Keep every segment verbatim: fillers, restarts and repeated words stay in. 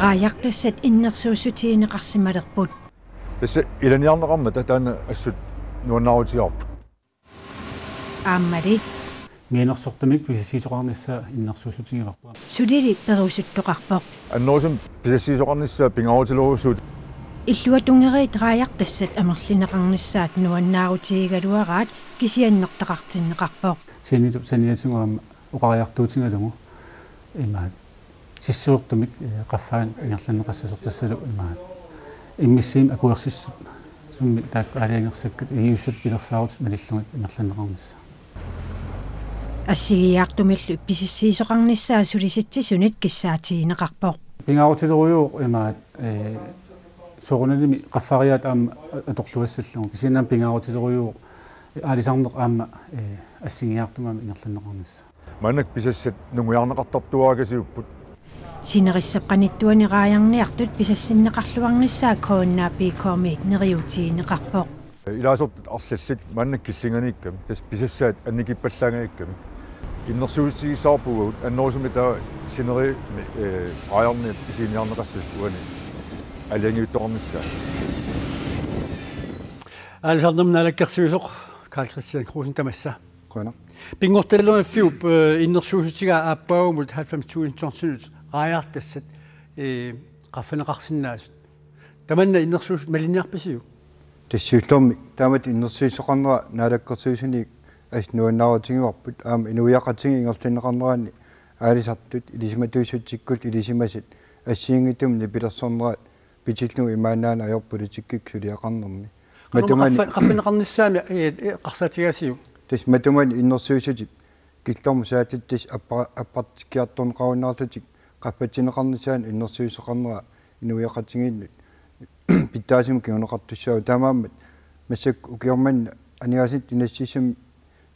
Raajartassat innersuussutigineqarsimalerput. Tassa ilaniarneqarmata taanna assut nuannaarutigaarput. Aammali. Mianersortumik pisassiisoqarnissaa innersuussutigivarput. Sulili perusuttoqarpoq. Annerusumik pisassiisoqarnissaa pingaarutilerujussuuvoq. Illuatungeriit raajartassat amerlineqarnissaat nuannaarutigigaluaraat kisiannertaqartinneqarpoq. Sanilu saniatigut aamma oqariartuutigalugu imaat sissuertumik, eh, qaffaanik ingerlanneqassasoq tassalu imaat immissiimik akuersissummik taakku aalajangersakkat igiussat pilersaarutit malillugit ingerlanneqarnissaa. Assigiiaartumillu pisassiisoqarnissaa sulisitsisunit kissaatigineqarpoq. Pingaarutilerujuuvoq imaat, eh, soorunalimi qaffariaat aamma atorluassallugu. Kisianni aamma pingaarutilerujuuvoq aalisarneq aamma, eh, assigiiaartumik aamma ingerlanneqarnissaa. Maannakkut pisassat nungujaarneqartartuarakasiupput. Sinerissap qanittuani raajarniartut pisassinneqarluarnissaa K N A P K-miit neriuutigineqarpoq. Ilaasortat arlallit maannakkut killinganiikkami, tassa pisassaat annikippallaangajakkami. Innersuussutigissavarput uagut annerusumik taava sineriammi, eh, raajarniat isiginiarneqassasut uani aalajangiuttoqarnissaat. Aalisarnermut naalakkersuisoq Karl-Kristian Kruse tamassa. Qujanaq. Pinngortitaleriviup, eh, innersuussutigaa aappaagumut halvfems tusind tonsinut raajartassat, eh, qaffaneqarsinnaasut. Tamanna innersuussut malinniarpisiuk? Tassa ullormi taamatut innersuussoqarnera naalakkersuisuni assut nuannaarutigivarput aamma inuiaqatigiit ingerlanneqarneranni aalisartut ilisimatuussutsikkullu ilisimasat assigiinngitsumik nipilersornerat pitillugu imaannaanngilaq ajorpoq politikkikkut suliaqarnermi. Qanoq Matumani qaffa-, qaffaneqarnissaanut, eh, eh, eqqarsaatigaasiuk? Tassa matumani innersuussutit killormut saatit tassa appa-, appartikkiartorneqarunnaarlutik qaffatinneqarnissaannut innersuussoqarnera inuiaqatigiinnut pitsaasumik kinguneqartussaavoq. Taamaammat massakkut ukioq manna aningaasanut inassissamut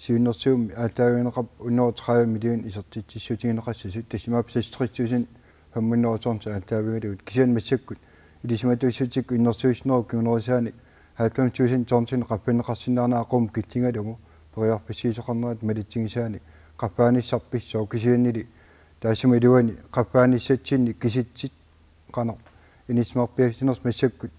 siunnersuummi aallaavigineqarpoq hundrede og tredive millioner isertitsissutigineqassasut, tassa imaappoq seksogtres tusind femhundrede tonsit aallaavigalugu. Kisianni massakkut ilisimatuussutsikkut innersuussinerup kingunerisaanik halvfems tusind tonsinik qaffanneqarsinnaanera qummut killigalugu periarfissiisoqarnerat malitsigisaanik qaffaanissaq pissooq, kisiannili taassuma iluani qaffaanissatsinnik kisitsit qanoq inissimarpiaasinersoq massakkut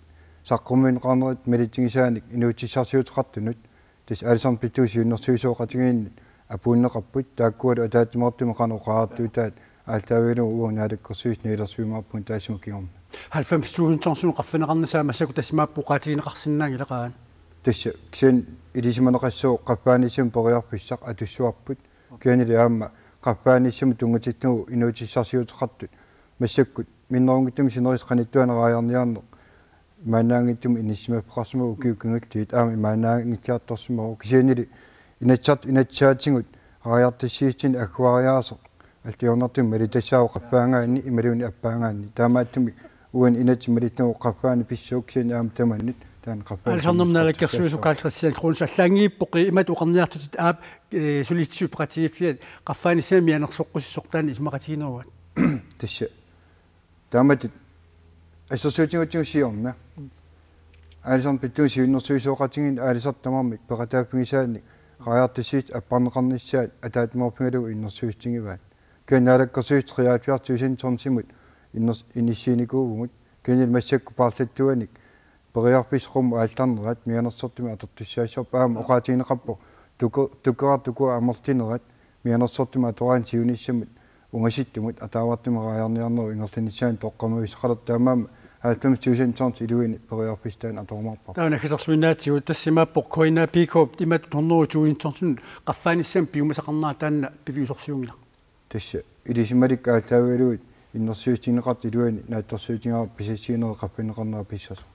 saqqummiunneqarnerat malitsigisaanik inuutissarsiuteqartunut tassa aalisarnermut pittuusoq siunnersuisoqatigiinnut apuunneqarput, taakkualu ataatsimoortumik qanoq oqariartuutaat aallaavigalugu uagut naalakkersuisut nialersuimaarpugut taassuma kingorna. Halvfems tusind tonsinut qaffaneqarnissaa massakkut tassa imaappoq oqaatigineqarsinnaanngilaq, qaa? Tassa kisianni ilisimaneqassaaq qaffaanissami periarfissaq atussavarput. Kisiannili aamma qaffaanissamut tunngatillugu inuutissarsiuteqartut massakkut minnerunngitsumik sinerissap qanittuani raajarniarneq imaannaanngitsumik inissisimaffeqarsimavoq, ukiut kingulliit aamma imaannaanngittartorsimavoq. Kisiannili Inatsisart-, Inatsisartut raajartassiissutinik agguariaaseq alliornartumik malitassaavoq qaffaagaanni imaluunniit appaagaanni. Taamaattumik uani inatsit malillugu qaffaaneq pissooq, kisianni aamma tamanut taanna qaffaanissaq. Aalisarnermut naalakkersuisoq Karl-Kristian Kruse, allaanngilaq imatut oqarniartutit aap, eh, Sulisitsisut Peqatigiiffiat qaffaanissamik mianersoqqusissortaani isumaqatigineruat. Tassa taamatut assersuutigutsigu siorna aalisarnermut pittuusoq siunnersuisoqatigiinni aalisartut tamarmik peqataaffigisaannik raajartassiissut apparneqarnissaat ataatsimoorfigalugu innersuussutigivaat. Kisianni naalakkersuisut treoghalvfjerds tusind tonsimut inners-, inissiinikuuvugut. Kisiannili massakkut paarlattuanik periarfissaq qummut aallarnerat mianersortumik atortussaassavarput, aamma oqaatigineqarpoq tuku-, tukeqartut ukua amerlinerat mianersortumik atoraanni siunissamut ungasissummut ataavartumik raajarniarnerup ingerlanissaanut toqqammaviusaqalertoq, taamaammat halvfems tusind tonsit iluini periarfissaq taanna atorumaarparput. Taava naggaserluinnaatsigut, tassa imaappoq K N A P K-p imatut hundrede tusind tonsinut qaffaanissami piumasaqarnera taanna piviusorsiunngilaq. Tassa ilisimalikkut aallaavigalugit innersuussutigineqartut iluanni naatsorsuutigaarput pisassiinerit qaffanneqarnerat pissasoq.